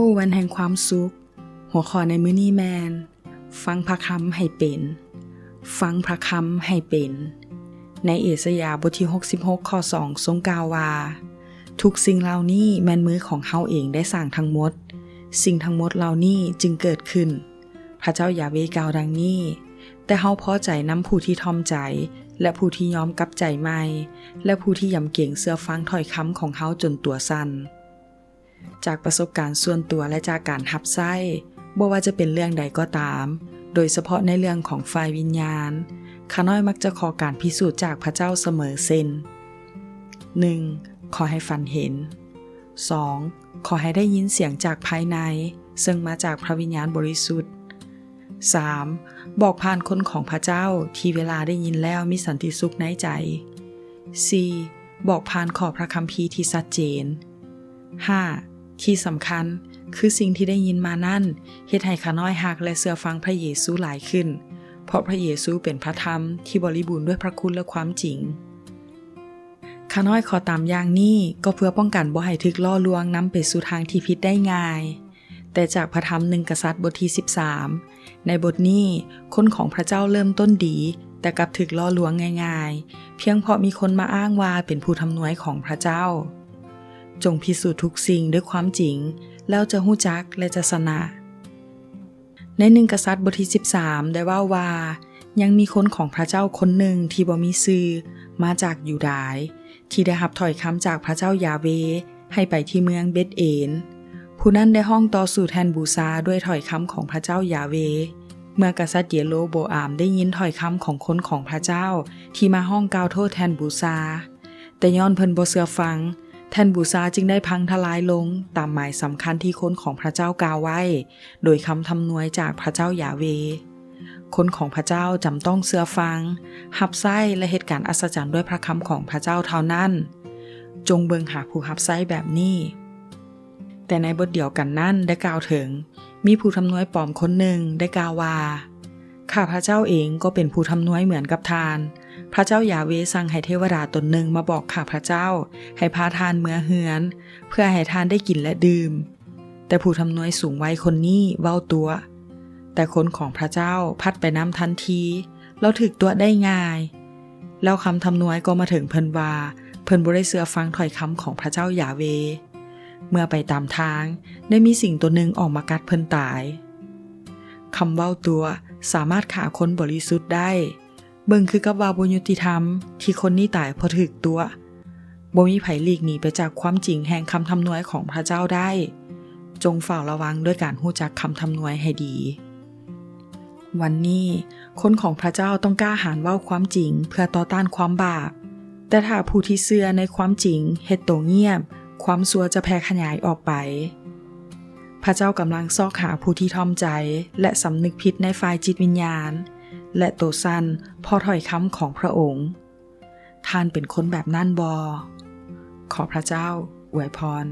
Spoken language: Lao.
ຜູ້ວັນແຫ່ງຄວາມສຸກ. ຫົວຂໍ້ໃນມື້ນີ້ແມ່ນ ຟັງພະຄຳໃຫ້ເປັນ. ຟັງພະຄຳໃຫ້ເປັນ. ໃນເອສາຍາບົດທີຫົກສິບຫົກ ຂໍ້ສອງ ຊົງກ່າວວ່າ, ທຸກສິ່ງເຫຼົ່ານີ້ແມ່ນມືຂອງເຮົາເອງໄດ້ສ້າງທັງໝົດ, ສິ່ງທັງໝົດເຫຼົ່ານີ້ຈຶ່ງເກີດຂຶ້ນ. ພະເຈົ້າຢາເວກ່າວດັ່ງນີ້, ແຕ່ເຮົາພໍໃຈນຳຜູ້ທີ່ຖ່ອມໃຈ ແລະ ຜູ້ທີ່ຍອມກັບໃຈໃໝ່ ແລະ ຜູ້ທີ່ຢຳເກງເຊື່ອຟັງຖ້ອຍຄຳຂອງເຮົາຈົນຕົວສັ່ນ. ຈາກປະສົບການສ່ວນຕົວ ແລະ ຈາກການຮັບໃຊ້, ບໍ່ວ່າຈະເປັນເລື່ອງໃດກໍຕາມ, ໂດຍສະເພາະໃນເລື່ອງຂອງຝ່າຍວິນຍານ, ຂ້ານ້ອຍມັກຈະຂໍການພິສູດຈາກພະເຈົ້າສະເໝີເຊັ່ນ, ໜຶ່ງ ຂໍໃຫ້ຝັນເຫັນ. ສອງ ຂໍໃຫ້ໄດ້ຍິນສຽງຈາກພາຍໃນ, ເຊິ່ງມາຈາກພະວິນຍານບໍລິສຸດ. ສາມ ບອກຜ່ານຄົນຂອງພະເຈົ້າທີ່ເວລາໄດ້ຍິນແລ້ວມີສັນຕິສຸກໃນໃຈ. ສີ່ ບອກຜ່ານຂໍ້ພະຄຳພີທີ່ຊັດເຈນ. ຫ້າ ທີ່ສຳຄັນຄືສິ່ງທີ່ໄດ້ຍິນມານັ້ນເຮັດໃຫ້ຂ້ານ້ອຍຮັກ ແລະ ເຊື່ອຟັງພະເຢຊູຫຼາຍຂຶ້ນ, ເພາະພະເຢຊູເປັນພະທຳທີ່ບໍລິບູນດ້ວຍພະຄຸນ ແລະ ຄວາມຈິງ. ຂ້ານ້ອຍຂໍຕາມຢ່າງນີ້ກໍເພື່ອປ້ອງກັນບໍ່ໃຫ້ຖືກຫຼໍ່ລວງນຳໄປສູ່ທາງທີ່ຜິດໄດ້ງ່າຍ. ແຕ່ຈາກພະທຳໜຶ່ງກະສັດບົດທີສິບສາມ, ໃນບົດນີ້ ຄົນຂອງພະເຈົ້າເລີ່ມຕົ້ນດີ, ແຕ່ກັບຖືກຫຼໍ່ລວງງ່າຍໆ, ພຽງເພາະມີຄົນມາອ້າງວ່າເປັນຜູ້ທຳນວຍຂອງພະເຈົ້າ. ຈົ່ງພິສູດທຸກສິ່ງດ້ວຍຄວາມຈິງ, ແລ້ວຈະຮູ້ຈັກ ແລະ ຈະຊະນະ. ໃນໜຶ່ງກະສັດບົດທີສິບສາມ ໄດ້ເວົ້າວ່າ, ຍັງມີຄົນຂອງພະເຈົ້າຄົນໜຶ່ງທີ່ບໍ່ມີຊື່, ມາຈາກຢູດາຍ, ທີ່ໄດ້ຮັບຖ້ອຍຄຳຈາກພະເຈົ້າຢາເວ ໃຫ້ໄປທີ່ເມືອງເບັດເອນ. ຜູ້ນັ້ນໄດ້ຮ້ອງຕໍ່ສູ້ແທ່ນບູຊາດ້ວຍຖ້ອຍຄຳຂອງພະເຈົ້າຢາເວ. ເມື່ອກະສັດເຢໂຣໂບອາມໄດ້ຍິນຖ້ອຍຄຳຂອງຄົນຂອງພະເຈົ້າທີ່ມາຮ້ອງກ່າວໂທດແທ່ນບູຊາ, ແຕ່ຍ້ອນເພິ່ນບໍ່ເຊື່ອຟັງ, ແທ່ນບູຊາຈຶ່ງໄດ້ພັງທະລາຍລົງຕາມໝາຍສຳຄັນທີ່ຄົນຂອງພະເຈົ້າກ່າວໄວ້ ໂດຍຄຳທຳນວຍຈາກພະເຈົ້າຢາເວ. ຄົນຂອງພະເຈົ້າຈຳຕ້ອງເຊື່ອຟັງ, ຮັບໃຊ້ ແລະ ເຮັດການອັດສະຈັນດ້ວຍພະຄຳຂອງພະເຈົ້າເທົ່ານັ້ນ. ຈົ່ງເບິ່ງຫາຜູ້ຮັບໃຊ້ແບບນີ້. ແຕ່ໃນບົດດຽວກັນນັ້ນໄດ້ກ່າວເຖິງ, ມີຜູ້ທຳນວຍປອມຄົນໜຶ່ງໄດ້ກ່າວວ່າ, ຂ້າພະເຈົ້າເອງກໍເປັນຜູ້ທຳນວຍເໝືອນກັບທ່ານ. ພະເຈົ້າຢາເວສັ່ງໃຫ້ເທວະດາຕົນໜຶ່ງມາບອກຂ້າພະເຈົ້າ ໃຫ້ພາທ່ານເມືອເຮືອນ, ເພື່ອໃຫ້ທ່ານໄດ້ກິນ ແລະ ດື່ມ. ແຕ່ຜູ້ທຳນວຍສູງໄວຄົນນີ້ເວົ້າຕົວະ, ແຕ່ຄົນຂອງພະເຈົ້າພັດໄປນຳທັນທີ, ລາວຖືກຕົວະໄດ້ງ່າຍ. ແລ້ວຄຳທຳນວຍກໍມາເຖິງເພິ່ນວ່າ ເພິ່ນບໍ່ໄດ້ເຊື່ອຟັງຖ້ອຍຄຳຂອງພະເຈົ້າຢາເວ. ເມື່ອໄປຕາມທາງ, ໄດ້ມີສິ່ງຕົວໜຶ່ງອອກມາກັດເພິ່ນຕາຍ. ຄຳເວົ້າຕົວະສາມາດຂ້າຄົນບໍລິສຸດໄດ້. ເບິ່ງຄືກັບວ່າບໍ່ຍຸຕິທຳທີ່ຄົນນີ້ຕາຍເພາະຖືກຕົວະ. ບໍ່ມີໃຜຫຼີກໜີໄປຈາກຄວາມຈິງແຫ່ງຄຳທຳນວຍຂອງພະເຈົ້າໄດ້. ຈົ່ງເຝົ້າລະວັງດ້ວຍການຮູ້ຈັກຄຳທຳນວຍໃຫ້ດີ. ວັນນີ້, ຄົນຂອງພະເຈົ້າຕ້ອງກ້າຫານເວົ້າຄວາມຈິງເພື່ອຕໍ່ຕ້ານຄວາມບາບ. ແຕ່ຖ້າຜູ້ທີ່ເຊື່ອໃນຄວາມຈິງເຮັດໂຕງຽບ, ຄວາມຊົ່ວຈະແຜ່ຂະຫຍາຍອອກໄປ. ພະເຈົ້າກຳລັງຊອກຫາຜູ້ທີ່ຖ່ອມໃຈ ແລະ ສຳນຶກຜິດໃນຝ່າຍຈິດວິນຍານ ແລະ ໂຕສັ່ນເພາະຖ້ອຍຄຳຂອງພະອົງ. ທ່ານເປັນຄົນແບບນັ້ນບໍ່? ຂໍພະເຈົ້າອວຍພອນ.